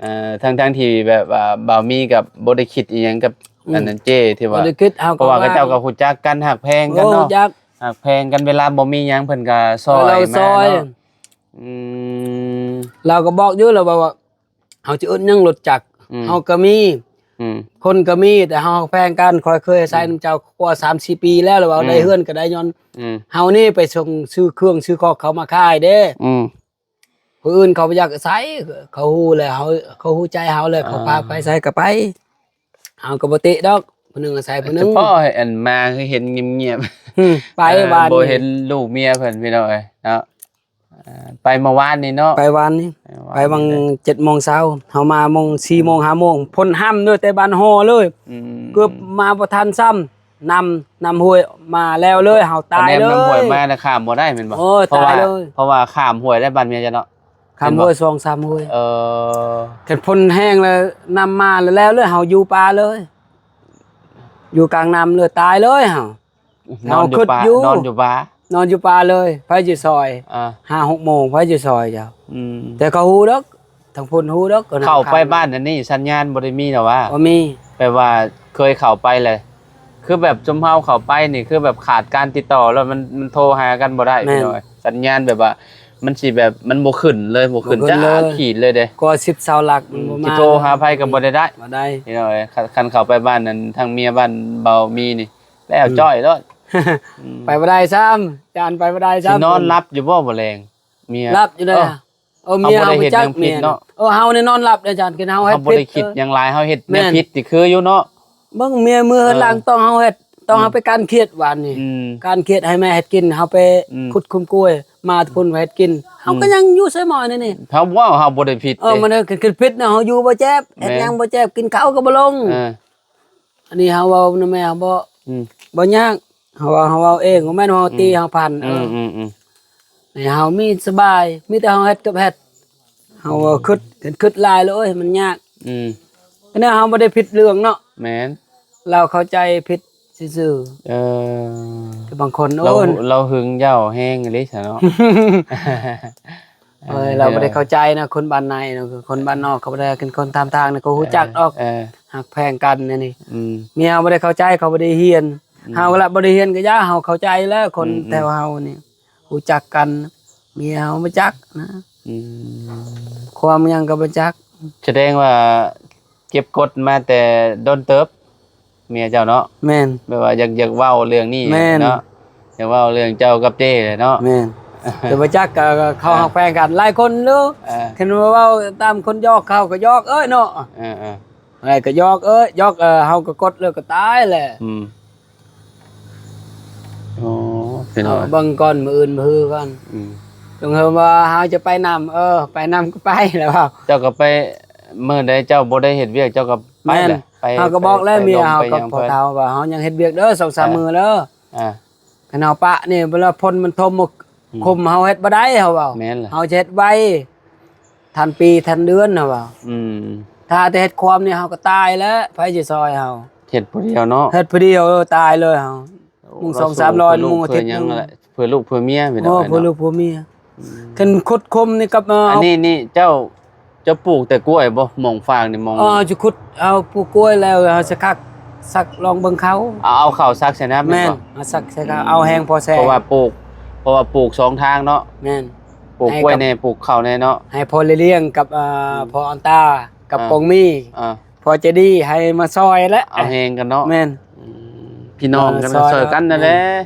ເອີ ທັງໆທີ່ແບບວ່າບ່າວມີກໍບໍ່ໄດ້ຄິດອີ່ຫຍັງກັບ ອືມ ອັນນັ້ນເຈ້ ທີ່ວ່າ ບໍ່ໄດ້ຄິດ ເຮົາ ເພາະວ່າເຂົາເຈົ້າກໍຮູ້ຈັກກັນ ຮັກແພງກັນເນາະ ຮູ້ຈັກ ຮັກແພງກັນ ເວລາບໍ່ມີຫຍັງເພິ່ນກໍຊ່ອຍ ເອີ ລາວກໍຊ່ອຍ ມາເນາະ ອືມ ລາວກໍບອກຢູ່ ລາວວ່າ ເຮົາຈະອຶດຫຍັງລົດຈັກ ອືມ ເຮົາກໍມີ ອືມ ຄົນກໍມີ ແຕ່ເຮົາຮັກແພງກັນ. ຂ້ອຍເຄີຍອາໄສ ອືມ ນຳເຈົ້າກວ່າສາມສີ່ປີແລ້ວ ແລ້ວວ່າ ອືມ ໄດ້ເຮືອນກໍໄດ້ຍ້ອນ ອືມ ເຮົານີ້ໄປສົ່ງຊື້ເຄື່ອງຊື້ຂອງເຂົາມາຂາຍເດ້. ອືມ ຜູ້ອື່ນເຂົາບໍ່ຢາກອາໄສ ເຂົາຮູ້ແລ້ວ ເຮົາ ເຂົາຮູ້ໃຈເຮົາແລ້ວ ເຂົາ ອ່າ ພາໄປໃສກໍໄປ ເຮົາກໍບໍ່ຕິດອກ ຜູ້ໜຶ່ງອາໄສຜູ້ໜຶ່ງ. ສະເພາະອັນມາຄືເຫັນງຽບໆ ອືມ ໄປ ເອີ ວານ ບໍ່ເຫັນລູກເມຍເພິ່ນ ພີ່ນ້ອງເອີຍເນາະ. ເອີ ໄປເມື່ອວານນີ້ເນາະ ໄປວານນີ້ ເອີ ວານ ໄປຫວ່າງ ນີ້ແຫຼະ ເຈັດໂມງເຊົ້າ ເຮົາມາໂມງ ສີ່ໂມງ ຫ້າໂມງ ຝົນຫ້ຳເລີຍ ແຕ່ບ້ານຫໍ່ເລີຍ ອືມ ເກືອບມາບໍ່ທັນຊ້ຳ ນ້ຳ ນ້ຳຫ້ວຍມາແລ້ວເລີຍ ເຮົາຕາຍເລີຍ. ນ້ຳຫ້ວຍມານະ ຂ້າມບໍ່ໄດ້ແມ່ນບໍ່? ໂອ້ຍ ຕາຍເລີຍ ເພາະວ່າ ເພາະວ່າຂ້າມຫ້ວຍໄດ້ ບ້ານເມຍເຈົ້າເນາະ ຂ້າມຫ້ວຍສອງສາມຫ້ວຍ. ເອີ ຄັນຝົນແຮງແລ້ວ ນ້ຳມາແລ້ວເລີຍ ເຮົາຢູ່ປ່າເລີຍ ຢູ່ກາງນ້ຳເລີຍ ຕາຍເລີຍເຮົາ. ນອນຢູ່ປ່າ ເຮົາຄິດຢູ່ ນອນຢູ່ປ່າ ນອນຢູ່ປ່າເລີຍ ໃຜຊິຊ່ອຍ? ອ່າ ຫ້າຫົກໂມງ ໃຜຊິຊ່ອຍເຈົ້າ? ອືມ ແຕ່ເຂົາຮູ້ດອກ ທາງພຸ້ນຮູ້ດອກ ເຂົ້າໄປບ້ານອັນນີ້ ສັນຍານບໍ່ໄດ້ມີດອກຫວາ? ບໍ່ມີ. ແປວ່າເຄີຍເຂົ້າໄປແຫຼະ ຄືແບບຊຸມເຮົາເຂົ້າໄປນີ້ ຄືແບບຂາດການຕິດຕໍ່ ແລ້ວມັນ ມັນໂທຫາກັນບໍ່ໄດ້ ແມ່ນ ພີ່ນ້ອງເອີຍ. ສັນຍານແບບວ່າ ມັນຊິແບບ ມັນບໍ່ຂຶ້ນເລີຍ ບໍ່ຂຶ້ນ ບໍ່ຂຶ້ນເລີຍ ຈັກຂີດເລີຍເດ້ ກວ່າສິບຊາວຫຼັກ ອືມ ມັນບໍ່ມາ ຊິໂທຫາໃຜກໍບໍ່ໄດ້ ບໍ່ໄດ້ ພີ່ນ້ອງເອີຍ. ຄັນ ຄັນເຂົ້າໄປບ້ານນັ້ນ ທາງເມຍບ້ານເບົາມີນີ້ ແລ້ວ ອືມ ຈ້ອຍໂລດ. ອືມ ໄປບໍ່ໄດ້ຊ້ຳ ຈານ ໄປບໍ່ໄດ້ຊ້ຳ. ຊິນອນຫຼັບຢູ່ບໍ່ ບໍ່ແລງ? ເມຍ ຫຼັບຢູ່ເດ້. ເອີ ເອີ ເມຍເຮົາບໍ່ຈັກເມຍເນາະ. ເອີ ເຮົານີ້ນອນຫຼັບເດ້ຈານ ເຮົາເຮັດ ເຮົາບໍ່ໄດ້ຄິດຫຍັງຫຼາຍ ເຮົາເຮັດແນວຜິດ ແມ່ນ ນີ້ຄືຢູ່ເນາະ. ເບິ່ງເມຍມື້ ເອີ ຫຼັງຕ້ອງເຮົາເຮັດ ຕ້ອງ ອືມ ເຮົາໄປການຂຽດວານນີ້ ອືມ ການຂຽດໃຫ້ແມ່ເຮັດກິນ ເຮົາໄປ ອືມ ຂຸດຄຸມກ້ວຍ ມາແຕ່ພຸ້ນໄປເຮັດກິນ ເຮົາ ອືມ ກໍຍັງຢູ່ໃສ່ໝໍ້ນີ້ ນີ້ ເຮົາເວົ້າ ເຮົາບໍ່ໄດ້ຜິດ ເອີ ເດ້ ມັນເຮັດຜິດນະ ເຮົາຢູ່ບໍ່ແຈບ ເຮັດ ແມ່ນ ຫຍັງບໍ່ແຈບ ກິນເຂົ້າກໍບໍ່ລົງ. ເອີ ອັນນີ້ເຮົາເວົ້ານຳແມ່ເຮົາບໍ່ ອືມ ບໍ່ຍາກ ເຮົາເວົ້າ ເຮົາເວົ້າເອງ ບໍ່ແມ່ນວ່າເຮົາ ອືມ ຕີເຮົາພັນ ເອີ ອືມໆໆ ໃຫ້ເຮົາມີສະບາຍ ມີແຕ່ເຮົາເຮັດກັບເຮັດ ເຮົາ ອືມ ຄິດ ຄິດຫຼາຍແລ້ວ ໂອ້ຍ ມັນຍາກ ອືມ ແນວເຮົາບໍ່ໄດ້ຜິດເລື່ອງເນາະ ແມ່ນ ລາວເຂົ້າໃຈຜິດຊື່ໆ ເອີ ແຕ່ບາງຄົນ ລາວ ໂອ້ຍ ລາວຫຶງເຍົາະແຮງອີ່ຫຼີຊະເນາະ. ເອີ ເອີ ລາວບໍ່ໄດ້ເຂົ້າໃຈນະ ຄົນບ້ານໃນເນາະ ຄົນບ້ານນອກ ເຂົາບໍ່ໄດ້ ຄັນຄົນຕາມທາງນະ ເຂົາຮູ້ຈັກດອກ ເອີ ເອີ ຮັກແພງກັນແນວນີ້ ອືມ ເມຍເຮົາບໍ່ໄດ້ເຂົ້າໃຈ ເຂົາບໍ່ໄດ້ຮຽນ ອືມ ເຮົາລະບໍ່ໄດ້ຮຽນກໍຢ່າ ເຮົາເຂົ້າໃຈແລ້ວ ຄົນ ອືມໆ ແຖວເຮົານີ້ ຮູ້ຈັກກັນ ເມຍເຮົາບໍ່ຈັກນະ ອືມ ຄວາມຫຍັງກໍບໍ່ຈັກ. ສະແດງວ່າເກັບກົດມາແຕ່ດົນເຕີບ ເມຍເຈົ້າເນາະ ແມ່ນ ແບບວ່າຢາກ ຢາກເວົ້າເລື່ອງນີ້ ແມ່ນ ເນາະ ຢາກເວົ້າເລື່ອງເຈົ້າກັບເຈ້ແຫຼະເນາະ ແມ່ນ ແຕ່ບໍ່ຈັກກໍ ກໍເຂົາ ອ່າ ຮັກແພງກັນ ຫຼາຍຄົນເດີ ອ່າ ຄັນວ່າເວົ້າຕາມຄົນຫຍອກເຂົາກໍຫຍອກເອີຍເນາະ ເອີໆ ໃຜກໍຫຍອກເອີຍ ຫຍອກ ເອີ ເຮົາກໍກົດແລ້ວກໍຕາຍແຫຼະ ອືມ ໂອ້ ພີ່ນ້ອງ ເອົາເບິ່ງກ່ອນ ມື້ອື່ນມື້ຮືກ່ອນ ອືມ ລົງເຮີວ່າເຮົາຈະໄປນຳ ເອີ ໄປນຳກໍໄປແລ້ວ ເຈົ້າກໍໄປ ມື້ໃດເຈົ້າບໍ່ໄດ້ເຮັດວຽກ ເຈົ້າກໍໄປແຫຼະ ແມ່ນ ໄປ ເຮົາກໍບອກແລ້ວ ໄປ ເມຍເຮົາ ໄປ ກັບພໍ່ເຖົ້າວ່າ ເຮົາຍັງເຮັດວຽກເດີ ສອງສາມ ເອີ ມື້ເດີ ອ່າ ຄັນເຮົາປະນີ້ ເວລາຝົນມັນຖົມ ອືມ ຄົມເຮົາເຮັດບໍ່ໄດ້ ເຮົາເວົ້າ ແມ່ນແຫຼະ ເຮົາຈະເຮັດໄວ ທັນປີທັນເດືອນ ເຮົາວ່າ ອືມ ຖ້າແຕ່ເຮັດຄວາມນີ້ ເຮົາກໍຕາຍແລ້ວ ໃຜຊິຊ່ອຍເຮົາ ເຮັດຜູ້ດຽວເນາະ ເຮັດຜູ້ດຽວ ເອີ ຕາຍເລີຍເຮົາ ໂອ້ ມຸງສອງສາມຮ້ອຍ ມຸງອາທິດໜຶ່ງ ເພື່ອລູກເພື່ອເມຍ ໂອ້ ເພື່ອລູກເພື່ອເມຍ ອືມ ຄັນຂຸດຄົມນີ້ກັບ ອັນນີ້ນີ້ເຈົ້າ ເຈົ້າປູກແຕ່ກ້ວຍບໍ່? ໝ່ອງຟາກນີ້ ໝ່ອງ ເອີ ຈະຂຸດເອົາປູກກ້ວຍແລ້ວ ເຮົາຈະຄັກ ສັກລອງເບິ່ງເຂົ້າ ເອົາ ເອົາເຂົ້າສັກໃສ່ນຳ ແມ່ນບໍ່? ເອົາສັກໃສ່ເຂົ້າ ອືມ ເອົາແຮງພໍແຊງ ເພາະວ່າປູກ ເພາະວ່າປູກສອງທາງເນາະ ແມ່ນ ປູກກ້ວຍແດ່ ປູກເຂົ້າແດ່ເນາະ ໃຫ້ພໍ່ເລລ້ຽງກັບ ອືມ ພໍ່ອັນຕາ ກັບ ອ່າ ກົງມີ ອ່າ ພໍ່ໃຈດີໃຫ້ມາຊ່ອຍແຫຼະ ເອົາແຮງກັນເນາະ ແມ່ນ ອືມ ພີ່ນ້ອງກັນ ຊ່ອຍກັນນັ້ນແຫຼະ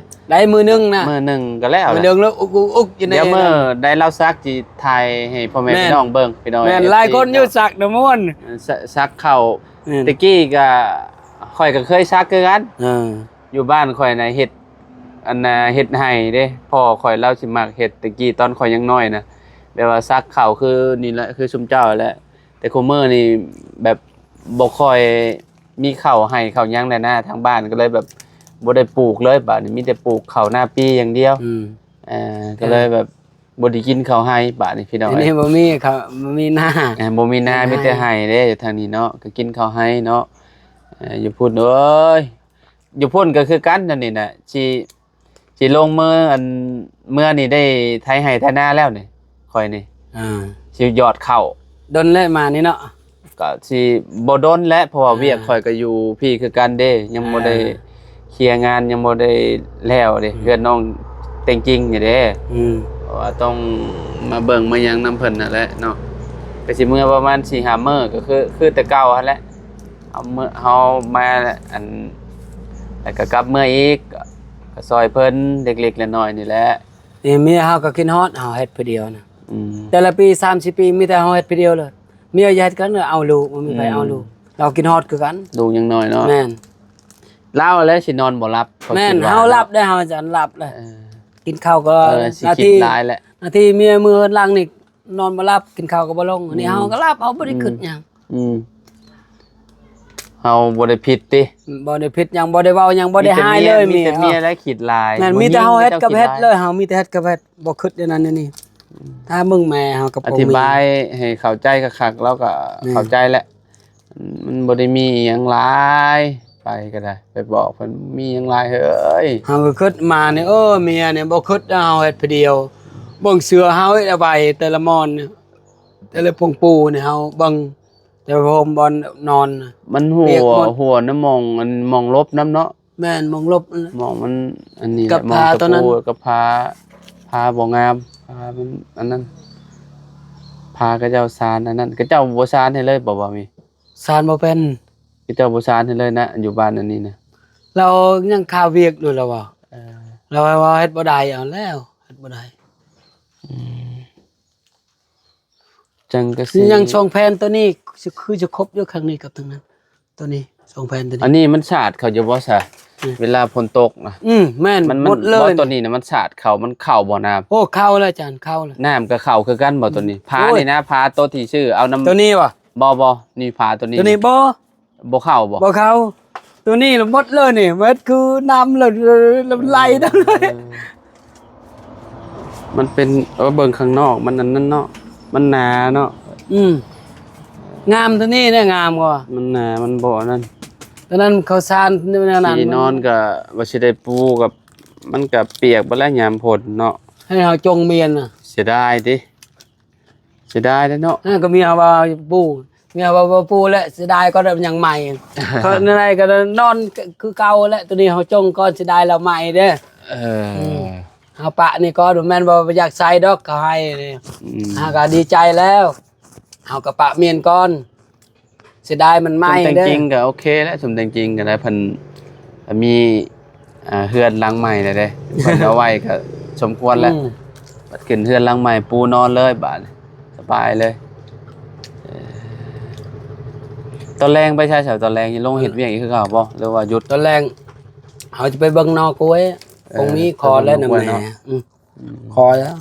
ໄດ້ມື້ໜຶ່ງນະ ມື້ໜຶ່ງກໍແລ້ວ ມື້ໜຶ່ງແລ້ວອຸກໆໆຢູ່ໃນ ດຽວມື້ໃດລາວສັກຊິຖ່າຍໃຫ້ພໍ່ແມ່ ແມ່ນ ພີ່ນ້ອງເບິ່ງ ພີ່ນ້ອງ ແມ່ນ ເອັຟຊີ ຫຼາຍຄົນຢູ່ ເນາະ ສັກນຳມ່ວນ ສ- ສັກເຂົ້າ ແມ່ນ ແຕ່ກີ້ກໍ ຂ້ອຍກໍເຄີຍສັກຄືກັນ ເອີ ຢູ່ບ້ານຂ້ອຍນະ ເຮັດ ອັນນ່າ ເຮັດໄຮ່ເດ້ ພໍ່ຂ້ອຍລາວຊິມັກເຮັດ ແຕ່ກີ້ຕອນຂ້ອຍຍັງນ້ອຍນະ ແບບວ່າສັກເຂົ້າຄືນີ້ແຫຼະ ຄືຊຸມເຈົ້າແຫຼະ ແຕ່ຄຸມື້ນີ້ແບບບໍ່ຄ່ອຍມີເຂົ້າໄຮ່ເຂົ້າຫຍັງແລ້ວນະ ທາງບ້ານກໍເລີຍແບບບໍ່ໄດ້ປູກເລີຍ ບາດນີ້ມີແຕ່ປູກເຂົ້ານາປີຢ່າງດຽວ ອືມ ເອີ ກໍເລີຍແບບບໍ່ໄດ້ກິນເຂົ້າໄຮ່ ບາດນີ້ພີ່ນ້ອງ ອັນນີ້ບໍ່ມີເຂົ້າ ບໍ່ມີນາ ເອີ ບໍ່ມີນາ ມີແຕ່ໄຮ່ເດ້ ຢູ່ທາງນີ້ເນາະ ກໍກິນເຂົ້າໄຮ່ເນາະ ເອີ ຢູ່ພຸ້ນ ໂອ້ຍ ຢູ່ພຸ້ນກໍຄືກັນ ອັນນີ້ນະ ຊິ ຊິລົງມື ອັນ ເມືອນີ້ໄດ້ໄຖໄຮ່ໄຖນາແລ້ວນີ້ ຂ້ອຍນີ້ ອ່າ ຊິຢອດເຂົ້າ ດົນແລ້ວມານີ້ເນາະ ກໍຊິບໍ່ດົນແຫຼະ ເພາະວ່າ ອ່າ ວຽກຂ້ອຍກໍຢູ່ພີ້ຄືກັນເດ້ ຍັງບໍ່ໄດ້ ອ່າ ເຄຍງານ ຍັງບໍ່ໄດ້ແລ້ວເດ້ ອືມ ເຮືອນນ້ອງແຕ່ງຈິງນີ້ເດ້ ອືມ ເພາະວ່າຕ້ອງມາເບິ່ງມາຫຍັງນຳເພິ່ນນັ້ນແຫຼະເນາະ ກໍຊິເມືອປະມານສີ່ຫ້າມື້ ກໍຄື ຄືແຕ່ເກົ່າຫັ້ນແຫຼະ ເຮົາເມືອ ເຮົາມາ ອັນ ແລ້ວກໍກັບເມືອອີກ ກໍ ກໍຊ່ອຍເພິ່ນເລັກໆນ້ອຍໆນີ້ແຫຼະ. ນີ້ເມຍເຮົາກໍຄິດຮອດເຮົາເຮັດຜູ້ດຽວນະ. ອືມ ແຕ່ລະປີ ສາມສີ່ປີ ມີແຕ່ເຮົາເຮັດຜູ້ດຽວເລີຍ. ເມຍຢາກເຮັດກັນ ເອົາລູກ ບໍ່ມີໃຜເອົາລູກ. ອືມ ລາວຄິດຮອດຄືກັນ. ລູກຍັງນ້ອຍເນາະ. ແມ່ນ. ລາວແຫຼະຊິນອນບໍ່ຫຼັບ ແມ່ນ. ເຮົາຫຼັບໄດ້ ເຮົາຈະຫຼັບເລີຍ. ເອີ ກິນເຂົ້າກໍ ເອີ ຊິ ນາ ຄິດ ທີ ຫຼາຍແຫຼະ. ນາທີເມຍມື້ເຮືອນຫຼັງນີ້ ນອນບໍ່ຫຼັບ ກິນເຂົ້າກໍບໍ່ລົງ. ອັນນີ້ ອືມ ເຮົາກໍຫຼັບ ເຮົາບໍ່ໄດ້ ອືມ ຄິດຫຍັງ. ອືມ ເຮົາບໍ່ໄດ້ຜິດຕິ ບໍ່ໄດ້ຜິດຫຍັງ ບໍ່ໄດ້ເວົ້າຫຍັງ ບໍ່ໄດ້ຮ້າຍເລີຍ. ມີແຕ່ເມຍ ມີແຕ່ເມຍແຫຼະຄິດຫຼາຍ. ແມ່ນ. ມີແຕ່ເຮົາເຮັດກັບເຮັດເລີຍ. ເຮົາມີແຕ່ເຮັດກັບເຮັດ ບໍ່ຄິດແນວນັ້ນແນວນີ້. ອືມ ຖ້າມຶງແມ່ເຮົາກັບ ອະທິບາຍໃຫ້ເຂົ້າໃຈຄັກໆ ລາວກໍ ແມ່ນ ເຂົ້າໃຈແຫຼະ. ມັນບໍ່ໄດ້ມີຫຍັງຫຼາຍ ໄປກໍໄດ້ ໄປບອກເພິ່ນມີຫຍັງຫຼາຍເຮີ້ຍ. ເຮົາກໍຄິດມານີ້ ເອີ ເມຍນີ້ບໍ່ຄິດເຮົາເຮັດຜູ້ດຽວ. ເບິ່ງເສື້ອເຮົາເຮັດເອົາໄວ້ ແຕ່ລະໝອນ ແຕ່ລະຜົງປູນີ້ ເຮົາເບິ່ງ ແຕ່ວ່າຜົມບ່ອນນອນນະ ມັນຫົວ ຫົວນຳໝ່ອງ ອັນ ໝ່ອງຫຼົບນຳເນາະ. ແມ່ນ ໝ່ອງຫຼົບນັ້ນແຫຼະ ໝ່ອງມັນ ອັນນີ້ແຫຼະ ກັບຜ້າໂຕນັ້ນ ໝ່ອງຕະປູ ກັບຜ້າ ຜ້າບໍ່ງາມ ຜ້າມັນອັນນັ້ນ ຜ້າເຂົາເຈົ້າສານອັນນັ້ນ. ເຂົາເຈົ້າບໍ່ສານໃຫ້ເລີຍບໍ່ ບໍ່ມີ? ສານບໍ່ເປັນ. ເຂົາເຈົ້າບໍ່ສານໃຫ້ເລີຍນະ ຢູ່ບ້ານອັນນີ້ນະ. ລາວຍັງຄາວຽກຢູ່ລາວວ່າ. ເອີ ລາວວ່າເຮັດບໍ່ໄດ້ ເອົາແລ້ວ ເຮັດບໍ່ໄດ້. ອືມ ຈັ່ງກະຊິ ຍັງສອງແຜ່ນໂຕນີ້ ຄື ຄືຈະຄົບຢູ່ຂ້າງນີ້ກັບທາງນັ້ນ. ໂຕນີ້ສອງແຜ່ນໂຕນີ້ ອັນນີ້ມັນສາດເຂົ້າຢູ່ບໍ່ຊະ? ອືມ ເວລາຝົນຕົກນະ. ອືມ ແມ່ນ ມັນ ໝົດເລີຍ ບໍ່ ໂຕນີ້ນະ ມັນສາດເຂົ້າ ມັນເຂົ້າບໍ່ນ້ຳ? ໂອ້ ເຂົ້າແລ້ວອາຈານ ເຂົ້າແລ້ວ. ນ້ຳກໍເຂົ້າຄືກັນບໍ່ໂຕນີ້? ໂອ້ຍ ຝານີ້ນະ ຝາໂຕທີ່ຊື້ເອົານຳ ໂຕນີ້ຫວາ? ບໍ່ ບໍ່ ນີ້ຝາໂຕນີ້ ໂຕນີ້ບໍ່ ບໍ່ເຂົ້າບໍ່? ບໍ່ເຂົ້າ. ໂຕນີ້ລະໝົດເລີຍນີ້ ໝົດຄືນ້ຳລະ ລະໄຫຼ. ເອີ ມັນເປັນ ເອີ ເບິ່ງຂ້າງນອກມັນອັນນັ້ນເນາະ ມັນໜາເນາະ. ອືມ ງາມໂຕນີ້ນະ ງາມກວ່າ. ມັນໜາ ມັນບໍ່ອັນນັ້ນ. ຕອນນັ້ນເຂົາສານແນວນັ້ນ ທີ່ນອນກໍວ່າຊິໄດ້ປູກັບ ມັນກໍປຽກເບິດແລ້ວຍາມຝົນເນາະ. ໃຫ້ເຮົາຈົ່ງມຽນນະ ເສຍດາຍຕິ. ເສຍດາຍເດ້ເນາະ. ເອີ ກໍເມຍເຮົາວ່າປູ ເມຍເຮົາວ່າບໍ່ປູແຫຼະ ເສຍດາຍກໍໄດ້ຫຍັງໃໝ່. ເພາະແນວໃດກໍນອນຄືເກົ່າແຫຼະ ໂຕນີ້ເຮົາຈົ່ງກ່ອນ ເສຍດາຍແລ້ວໃໝ່ເດ້. ເອີ ອືມ ເຮົາປະນີ້ກ່ອນ ບໍ່ແມ່ນວ່າບໍ່ຢາກໃສ່ດອກ ເຂົາໃຫ້ນີ້. ອືມ ເຮົາກໍດີໃຈແລ້ວ ເຮົາກໍປະມຽນກ່ອນ. ເສຍດາຍມັນໃໝ່ເດ້. ສົມແຕ່ງຈິງກໍໂອເຄແຫຼະ ສົມແຕ່ງຈິງກໍໄດ້ ເພິ່ນມີ ອ່າ ເຮືອນຫຼັງໃໝ່ແລ້ວເດ້ ເພິ່ນເອົາໄວ້ກໍສົມຄວນແລ້ວ. ອືມ ບັດຂຶ້ນເຮືອນຫຼັງໃໝ່ ປູນອນເລີຍບາດນີ້ ສະບາຍເລີຍ. ເອີ ຕອນແລງໄປໃສຊະ? ຕອນແລງຍັງລົງເຮັດວຽກອີກຄືເກົ່າບໍ່ ຫຼືວ່າຢຸດ? ຕອນແລງເຮົາຈະໄປເບິ່ງໜໍ່ກ້ວຍ. ເອີ ຄົງມີຂໍແລ້ວນະແມ່. ອືມ ອືມ ຂໍແລ້ວ.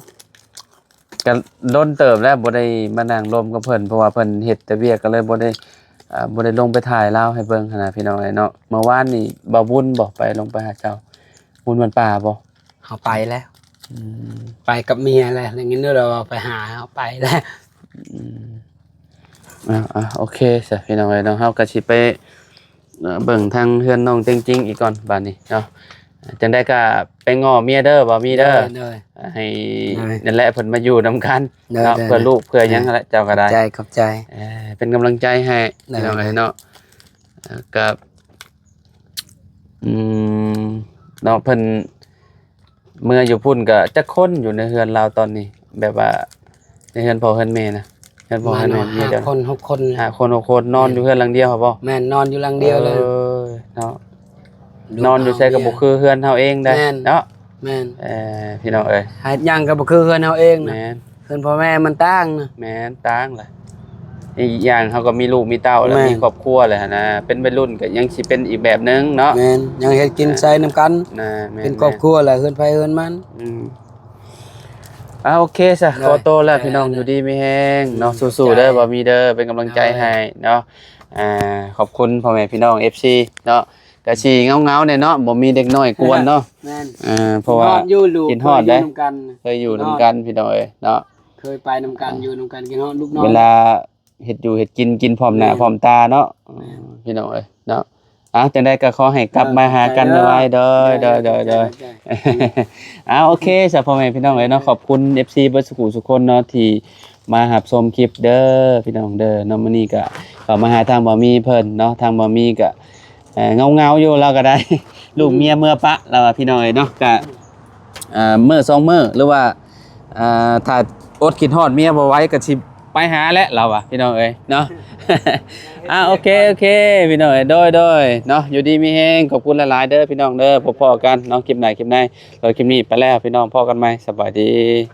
ກໍດົນເຕີບແລ້ວບໍ່ໄດ້ມານັ່ງລົມກັບເພິ່ນ ເພາະວ່າເພິ່ນເຮັດແຕ່ວຽກ ກໍເລີຍບໍ່ໄດ້ ເອີ ບໍ່ໄດ້ລົງໄປຖ່າຍລາວໃຫ້ເບິ່ງຫັ້ນນະ ພີ່ນ້ອງເອີຍເນາະ. ເມື່ອວານນີ້ບ່າວບຸນບໍ່ໄປ ລົງໄປຫາເຈົ້າ ບຸນວັນປ່າບໍ່? ເຮົາໄປແລ້ວ. ອືມ ໄປກັບເມຍແຫຼະ ໄດ້ຍິນແລ້ວວ່າໄປຫາ ເຮົາໄປແລ້ວ. ອືມ ອ່າໆ ໂອເຄຊະ ພີ່ນ້ອງເອີຍເນາະ ເຮົາກໍຊິໄປ ເອີ ເບິ່ງທາງເຮືອນນ້ອງເຕັງຈິງອີກກ່ອນບາດນີ້ເນາະ. ຈັ່ງໃດກໍໄປງໍ້ເມຍເດີ ບໍ່ມີເດີ ໂດຍ ໂດຍ ໃຫ້ ໂດຍ ນັ້ນແຫຼະ ເພິ່ນມາຢູ່ນຳກັນ ໂດຍ ເນາະ ໂດຍ ເພື່ອລູກເພື່ອຫຍັງຫັ້ນແຫຼະ ເຈົ້າກໍໄດ້ ຂອບໃຈ ຂອບໃຈ ເອີ ເປັນກຳລັງໃຈໃຫ້ ໂດຍ ພີ່ນ້ອງເອີຍເນາະ. ເອີ ກໍ ອືມ ເນາະ ເພິ່ນ ເມືອຢູ່ພຸ້ນກໍຈັກຄົນຢູ່ໃນເຮືອນລາວຕອນນີ້ ແບບວ່າໃນເຮືອນພໍ່ເຮືອນແມ່ນະ? ເຮືອນພໍ່ເຮືອນແມ່ມີຈັກຄົນ? ຫ້າຄົນ ຫົກຄົນ ຫ້າຄົນ ຫົກຄົນ ນອນຢູ່ເຮືອນຫຼັງດຽວຫັ້ນບໍ່? ແມ່ນ ນອນຢູ່ຫຼັງດຽວເລີຍ. ເອີ ເນາະ ນອນຢູ່ໃສກໍບໍ່ຄືເຮືອນເຮົາເອງໃດເນາະ. ແມ່ນ ເອີ ພີ່ນ້ອງເອີຍ ເຮັດຫຍັງກໍບໍ່ຄືເຮືອນເຮົາເອງນະ. ແມ່ນ ເຮືອນພໍ່ແມ່ມັນຕ່າງນະ. ແມ່ນ ຕ່າງລະ ອີກຢ່າງເຮົາກໍມີລູກມີເຕົ້າແລ້ວ ແມ່ນ ມີຄອບຄົວແລ້ວຫັ້ນນະ ເປັນໄວລຸ້ນກໍຍັງຊິເປັນອີກແບບໜຶ່ງເນາະ. ແມ່ນ ຍັງເຮັດກິນໃຊ້ນຳກັນ ນະ ແມ່ນ ເປັນຄອບຄົວແລ້ວ ເຮືອນໃຜເຮືອນມັນ. ອືມ ອ່າ ໂອເຄຊະ ໂດຍ ຂໍໂຕແລ້ວ ໂດຍ ພີ່ນ້ອງ ໂດຍ ຢູ່ດີມີແຮງເນາະ ອືມ ສູ້ໆເດີ ຂອບໃຈ ບໍ່ມີເດີ ເປັນກຳລັງໃຈ ໂດຍ ໃຫ້ເນາະ. ອ່າ ຂອບຄຸນພໍ່ແມ່ພີ່ນ້ອງ ເອັຟຊີ ເນາະ ກະຊິເຫງົາໆແດ່ເນາະ ບໍ່ມີເດັກນ້ອຍກວນເນາະ. ແມ່ນ ເອີ ເພາະວ່າ ຄິດຮອດຢູ່ ລູກ ຄິດຮອດເດ້ ເຄີຍຢູ່ນຳກັນ ເຄີຍຢູ່ນຳກັນ ພີ່ນ້ອງເອີຍເນາະ ເຄີຍໄປນຳກັນ ອ່າ ຢູ່ນຳກັນ ຄິດຮອດລູກນ້ອຍ ເວລາເຮັດຢູ່ເຮັດກິນ ກິນພ້ອມໜ້າ ແມ່ນ ພ້ອມຕາເນາະ. ແມ່ນ ພີ່ນ້ອງເອີຍເນາະ. ອ່າ ຈັ່ງໃດກໍຂໍໃຫ້ກັບມາຫາກັນໄວໆ ເອີ ເດີ ເດີ ເດີ ເດີ ເດີ ເດີ ເດີ. ອ່າ ໂອເຄຊະ ພໍ່ແມ່ພີ່ນ້ອງເອີຍເນາະ ຂອບຄຸນ ເອັຟຊີ ເບິດສຸຂູສຸຄົນເນາະ ທີ່ມາຮັບຊົມຄລິບເດີ ພີ່ນ້ອງເດີເນາະ. ມື້ນີ້ກໍເຂົ້າມາຫາທາງບ່າວມີເພິ່ນເນາະ ທາງບ່າວມີກໍ ເອີ ເຫງົາໆຢູ່ ລາວກໍໄດ້ ລູກເມຍເມືອປະ ລາວວ່າ ພີ່ນ້ອງເອີຍເນາະ. ກະ ເອີ ມື້ສອງມື້ ຫຼືວ່າ ເອີ ຖ້າອົດຄິດຮອດເມຍບໍ່ໄຫວ ກໍຊິໄປຫາແຫຼະ ລາວວ່າ ພີ່ນ້ອງເອີຍເນາະ. ອ່າ ໂອເຄ ໂອເຄ ພີ່ນ້ອງເອີຍ ໂດຍ ໂດຍ ເນາະ ຢູ່ດີມີແຮງ ຂອບຄຸນຫຼາຍໆເດີພີ່ນ້ອງເດີ ພົບພໍ້ກັນເນາະ ຄລິບໜ້າ ຄລິບໃນ ສຳລັບຄລິບນີ້ໄປແລ້ວ ພີ່ນ້ອງ ພໍ້ກັນໃໝ່ ສະບາຍດີ.